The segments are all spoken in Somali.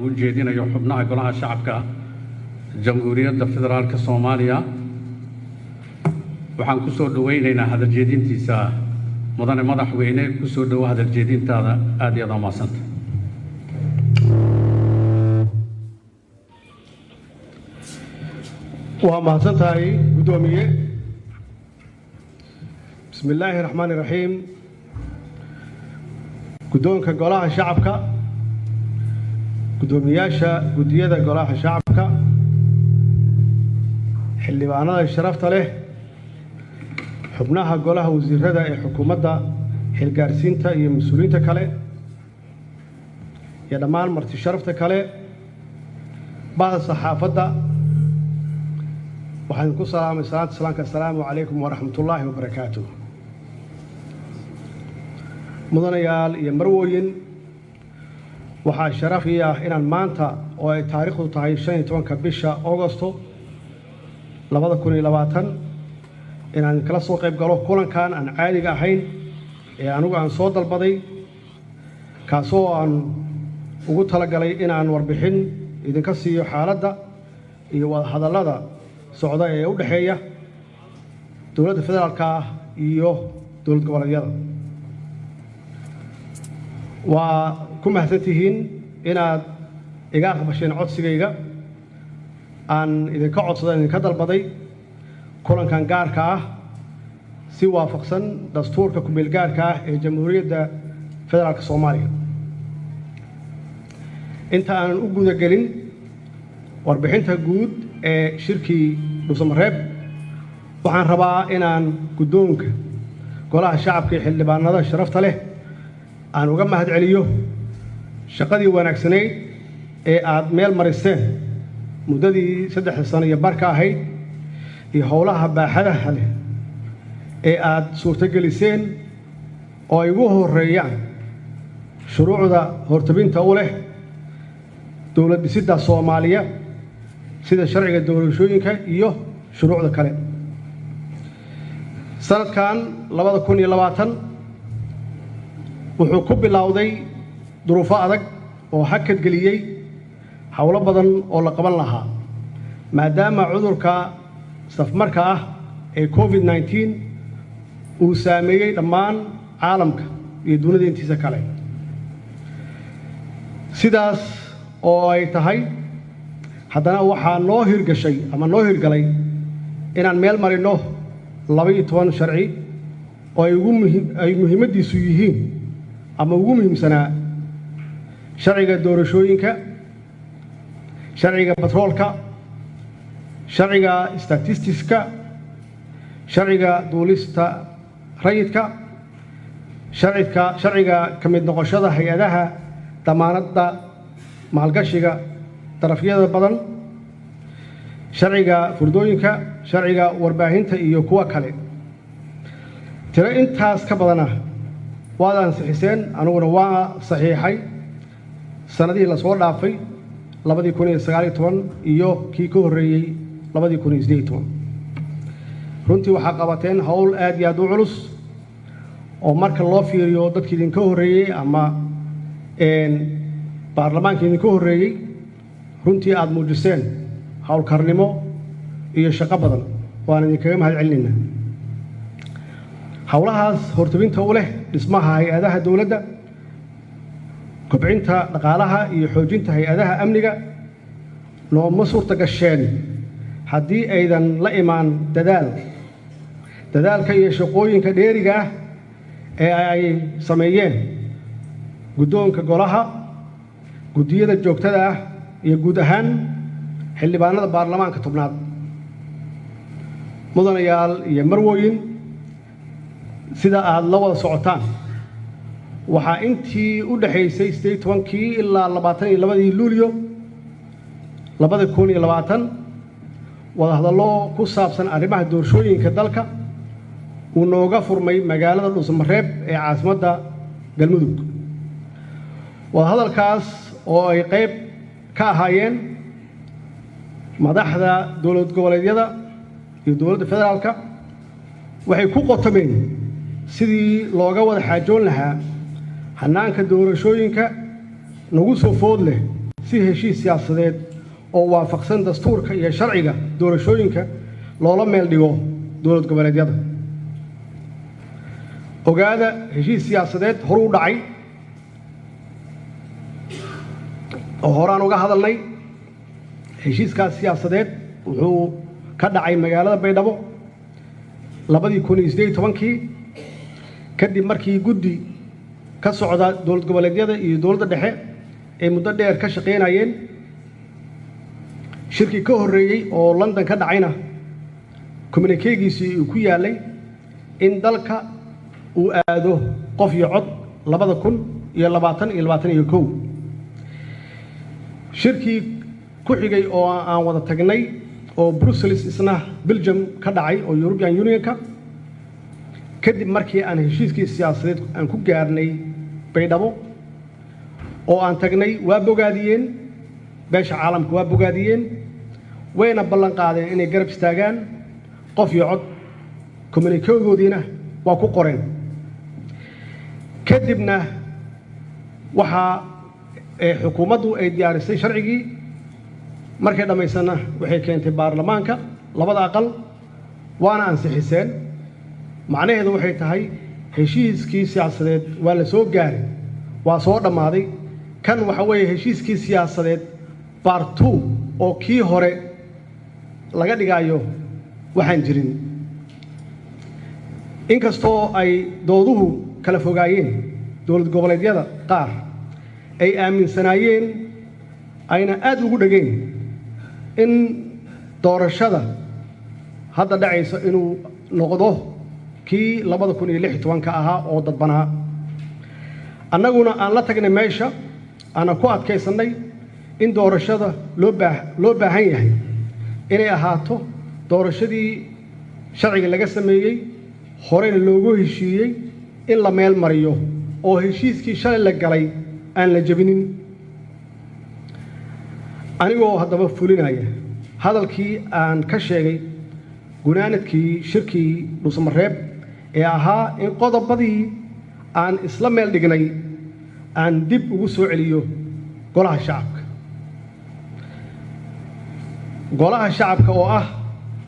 uu u jeedinayo xubnaha Golaha Shacabka Jamhuuriyadda Federaalka Soomaaliya. Waxaan ku soo dhoweynaynaa hadaljeedintiisa. Mudane madaxweyne, ku soo dhowo hadaljeedintaada. Aad iyo aad u mahadsanta. Waa mahadsan tahay, guddoomiye. Bismi illaahi raxmaani raxiim. Guddoonka Golaha Shacabka, guddoomiyaasha guddiyada Golaha Shacabka, xildhibaanada sharafta leh, xubnaha Golaha Wasiirada ee xukuumadda xilgaarsiinta iyo mas-uuliyiinta kale iyo dhammaan marti sharafta kale, bahda saxaafadda, waxaan ku salaamay salaanta salaamka: assalaamu calaykum waraxmatullaahi wabarakaatuh. Mudanayaal iyo marwooyin, waxaa sharaf ii ah inaan maanta oo ay taariikhdu tahay 15-ka bisha Augosto 2020 inaan kala soo qayb galo kulankan aan caadiga ahayn ee anigu aan soo dalbaday, kaasoo aan ugu talagalay inaan warbixin idinka siiyo xaaladda iyo wadahadallada socda ee u dhexeeya dowladda federaalka ah iyo dowlad goboleedyada. Waa ku mahadsan tihiin inaad iga aqbasheen codsigayga aan idinka codsaday, idinka dalbaday kulankan gaarka ah, si waafaqsan dastuurka ku-meel gaarka ah ee Jamhuuriyadda Federaalka Soomaaliya. Inta aanan u guda gelin warbixinta guud ee shirkii Dhuusamareeb, waxaan rabaa inaan guddoonka Golaha Shacabka iyo xildhibaanada sharafta leh aan uga mahad celiyo shaqadii wanaagsanayd ee aad meel mariseen muddadii 3da sano iyo barka ahayd iyo howlaha baaxadaha leh ee aad suurtogeliseen, oo ay ugu horreeyaan shuruucda hortabinta u leh dowlad dhisidda Soomaaliya, sida sharciga doorashooyinka iyo shuruucda kale. Sanadkan 2020 wuxuu ku bilowday duruufo adag oo hakad geliyey howlo badan oo la qaban lahaa, maadaama cudurka safmarka ah ee COVID-19 uu saameeyey dhammaan caalamka iyo dunida intiisa kale. Sidaas oo ay tahay, haddana waxaa noo hirgashay ama noo hirgalay inaan meel marinno 12 sharci oo ay ugu muhi ay muhiimaddiisu yihiin ama ugu muhiimsanaa sharciga doorashooyinka, sharciga batroolka, sharciga statistiska, sharciga duulista rayidka, sharciga ka mid noqoshada hay-adaha damaanadda maalgashiga darafyada badan, sharciga furdooyinka, sharciga warbaahinta iyo kuwo kale. Tiro intaas ka badana waad ansixiseen, aniguna waa saxiixay sannadihii lasoo dhaafay, 2019 iyo kii ka horreeyey, 2018. Runtii waxaa qabateen howl aad iyo aad u culus oo marka loo fiiriyo dadkii idinka horreeyey ama baarlamaanka idinka horreeyey, runtii aada muujiseen howlkarnimo iyo shaqo badan. Waan idinkaga mahad celinaynaa. Howlahaas hortabinta u leh dhismaha hay-adaha dowladda, kobcinta dhaqaalaha iyo xoojinta hay-adaha amniga nooma suurta gasheen haddii aydan la imaan dadaalka iyo shaqooyinka dheeriga ah ee ay sameeyeen guddoonka golaha, guddiyada joogtada ah iyo guud ahaan xildhibaanada baarlamaanka 10aad. Mudanayaal iyo marwooyin, sida aada la wada socotaan, waxaa intii u dhexaysay 18-kii ilaa 22-dii Luulyo 2020 wadahadallo ku saabsan arrimaha doorashooyinka dalka uu nooga furmay magaalada Dhuusamareeb ee caasimadda Galmudug. Wadahadalkaas oo ay qayb ka ahaayeen madaxda dowlad goboleedyada iyo dowladda federaalka, waxay ku qotomeen sidii looga wada xaajoon lahaa hannaanka doorashooyinka nagu soo food leh. Si heshiis siyaasadeed oo waafaqsan dastuurka iyo sharciga doorashooyinka loola meel dhigo dowlad goboleedyada. Ogaada, heshiis siyaasadeed horuu dhacay oo horaan uga hadalnay. Heshiiskaas siyaasadeed wuxuu ka dhacay magaalada Baydhabo 2018-kii, kadib markii guddi ka socda dowlad goboleedyada iyo dowladda dhexe ay muddo dheer ka shaqaynayeen. Shirkii ka horreeyey oo London ka dhacayna communiqué-giisii uu ku yaalay in dalka uu aado qof iyo cod 2020 iyo 21. Shirkii ku xigay oo aan wada tagnay oo Brussels, isna Belgium ka dhacay, oo European Unionka, kadib markii aan heshiiskii siyaasadeed aan ku gaarnay Baydhabo oo aan tagnay, waa bogaadiyeen beesha caalamka, waa bogaadiyeen, wayna ballan qaadeen inay garab istaagaan qof iyo cod, communiqué-goodiina waa ku qoreen. Kadibna waxaa xukuumaddu ay diyaarisay sharcigii. Markay dhammaysana waxay keentay baarlamaanka labada aqal, waana ansixiseen. Macnaheedu waxay tahay heshiiskii siyaasadeed waa la soo gaaray, waa soo dhammaaday. Kan waxa weeye heshiiskii siyaasadeed part two, oo kii hore laga dhigaayo waxaan jirin. Inkastoo ay dooduhu kala fogaayeen, dowlad goboleedyada qaar ay aaminsanaayeen ayna aad ugu dhegeen in doorashada hadda dhacaysa inuu noqdo kii 2016-ka ahaa oo dadbanaa, annaguna aan la tagnay meesha, aanan ku adkaysannay in doorashada loo baahan yahay inay ahaato doorashadii sharciga laga sameeyey, horeyna loogu heshiiyey in la meel mariyo, oo heshiiskii shalay la galay aan la jebinin. Anigoo haddaba fulinaya hadalkii aan ka sheegay gunaanadkii shirkii Dhuusamareeb ee ahaa in qodobadii aan isla meel dhignay aan dib ugu soo celiyo golaha shacabka, golaha shacabka oo ah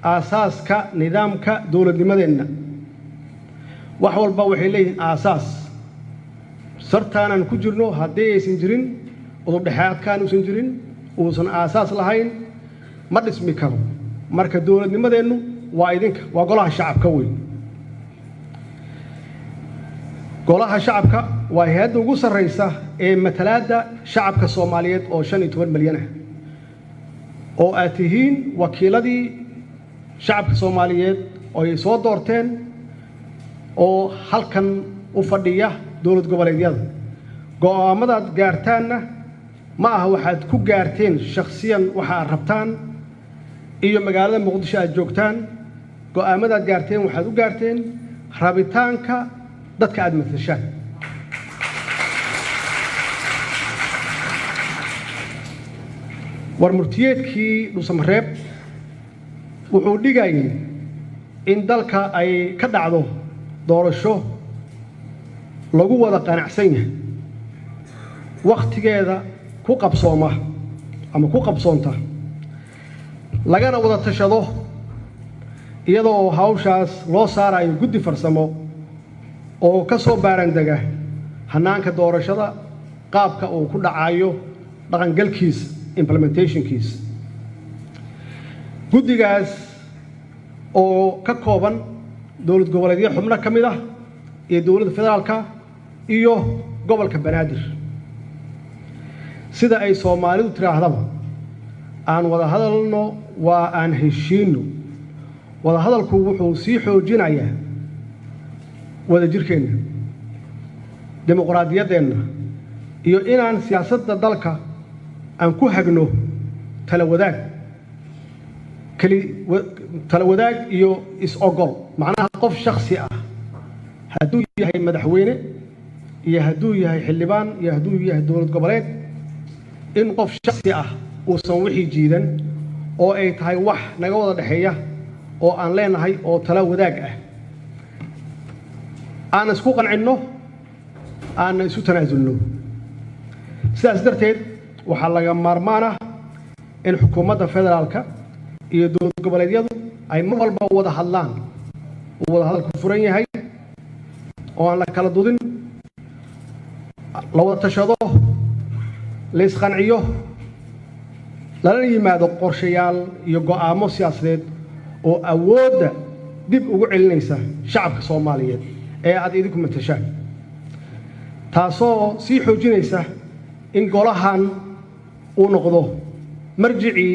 aasaaska nidaamka dowladnimadeenna. Wax walba waxay leeyihiin aasaas. Sartaanaan ku jirno haddii aysan jirin udubdhexaadkaan, uusan jirin, uusan aasaas lahayn, ma dhismi karo. Marka dowladnimadeennu waa idinka, waa golaha shacabka wey. Golaha shacabka waa hay-adda ugu sarraysa ee matalaadda shacabka Soomaaliyeed oo 15 milyan ah, oo aad tihiin wakiiladii shacabka Soomaaliyeed oo ay soo doorteen oo halkan u fadhiya dowlad goboleedyada. Go'aammadaad gaartaanna ma aha waxaad ku gaarteen shakhsiyan waxa aad rabtaan iyo magaalada Muqdisho aad joogtaan. Go'aamadaad gaarteen waxaad u gaarteen rabitaanka dadka aad matashaan. War murtiyeedkii Dhuusamareeb wuxuu dhigayay in dalka ay ka dhacdo doorasho lagu wada qanacsan yahay, wakhtigeeda ku qabsooma ama ku qabsoonta, lagana wada tashado, iyadoo hawshaas loo saarayo guddi farsamo oo ka soo baarandega hannaanka doorashada, qaabka uu ku dhacayo, dhaqangalkiisa, implementationkiisa. Guddigaas oo ka kooban dowlad goboleedyo xubno ka mid ah iyo dowladda federaalka iyo gobolka Banaadir. Sida ay Soomaalidu tiraahdaba, aan wada hadalno waa aan heshiinno. Wada hadalku wuxuu sii xoojinayaa wadajirkeenna, dimuqraadiyaddeenna iyo inaan siyaasadda dalka aan ku hagno tala wadaag, keli tala wadaag iyo is-ogol. Macnaha, qof shaksi ah hadduu yahay madaxweyne iyo hadduu yahay xildhibaan iyo hadduu yahay dowlad goboleed, in qof shaksi ah uusan wixii jiidan, oo ay tahay wax naga wada dhexeeya oo aan leenahay oo tala wadaag ah, aan isku qancinno, aanna isu tanaasulno. Sidaas darteed Waxaa laga maarmaan ah in xukuumadda federaalka iyo dowlad goboleedyadu ay mar walba wada hadlaan, uu wada hadalku furan yahay oo aan la kala dudin, la wada tashado, la isqanciyo, lalana yimaado qorshayaal iyo go'aamo siyaasadeed oo awoodda dib ugu celinaysa shacabka Soomaaliyeed ee aad idinku matashaan, taasoo sii xoojinaysa in golahan uu noqdo marjicii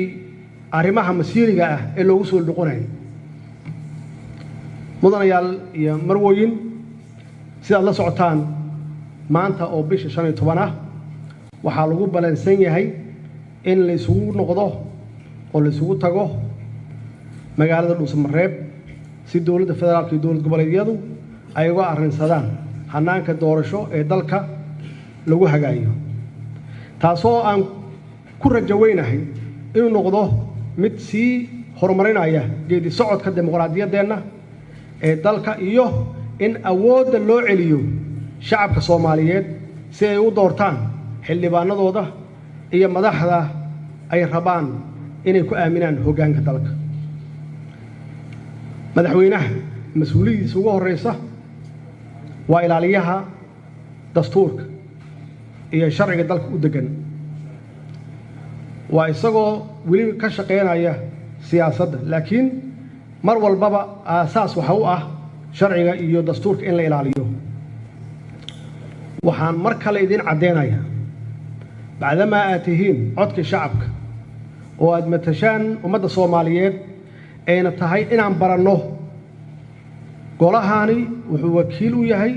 arrimaha masiiriga ah ee loogu soo noqonayo. Mudanayaal iyo marwooyin, sidaad la socotaan, maanta oo bisha 15 ah waxaa lagu balansan yahay in la isugu noqdo oo la isugu tago magaalada Dhuusamareeb si dowladda federaalka iyo dowlad goboleedyadu ay uga arrinsadaan hannaanka doorasho ee dalka lagu hagaayo, taasoo aan ku rajo weynahay inuu noqdo mid sii horumarinaya geedi socodka dimuqraadiyaddeenna ee dalka iyo in awoodda loo celiyo shacabka Soomaaliyeed si ay u doortaan xildhibaanadooda iyo madaxda ay rabaan inay ku aaminaan hoggaanka dalka. Madaxweynaha mas-uuliyadiisa ugu horreysa waa ilaaliyaha dastuurka iyo sharciga dalka u deggan, waa isagoo weli ka shaqaynaya siyaasadda, laakiin mar walbaba aasaas waxa u ah sharciga iyo dastuurka in la ilaaliyo. Waxaan mar kale idiin caddeynayaa, bacdamaa aad tihiin codkii shacabka oo aad matashaan ummadda Soomaaliyeed, ayna tahay inaan baranno golahani wuxuu wakiil u yahay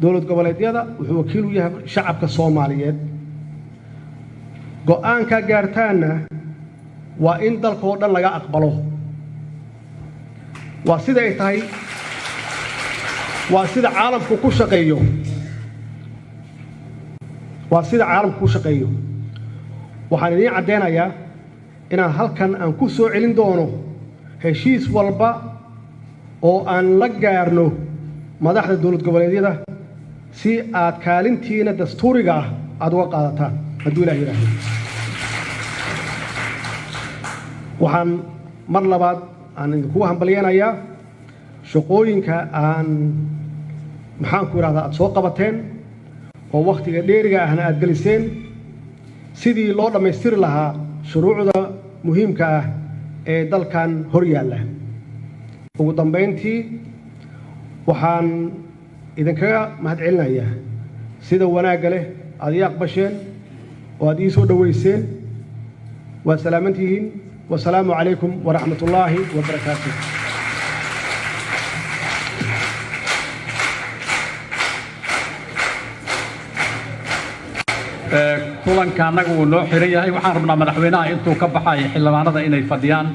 dowlad goboleedyada, wuxuu wakiil u yahay shacabka Soomaaliyeed. Go'aankaa gaartaanna waa in dalka oo dhan laga aqbalo. Waa sida ay tahay, waa sida caalamku ku shaqeeyo, waa sida caalamku ku shaqeeyo. Waxaan idiin caddeynayaa inaan halkan aan ku soo celin doono heshiis walba oo aan la gaarno madaxda dowlad goboleedyada si aad kaalintiina dastuuriga ah aada uga qaadataan, hadduu Ilaah yidhaahdo. Waxaan mar labaad aan idinkugu hambalyeynayaa shaqooyinka aan, maxaanku idhahdaa, aada soo qabateen oo wakhtiga dheeriga ahna aada geliseen sidii loo dhammaystiri lahaa shuruucda muhiimka ah ee dalkan hor yaalla. Ugu dambayntii, waxaan idinkaga mahadcelinayaa sida wanaagga leh aad ii aqbasheen oo aad ii soo dhoweyseen. Waa salaamantihiin. Wasalaamu calaykum waraxmat ullaahi wabarakaatuh. Kulanka annaga wuu noo xiran yahay. Waxaan rabnaa madaxweynaha intuu ka baxayo xildhibaanada inay fadhiyaan.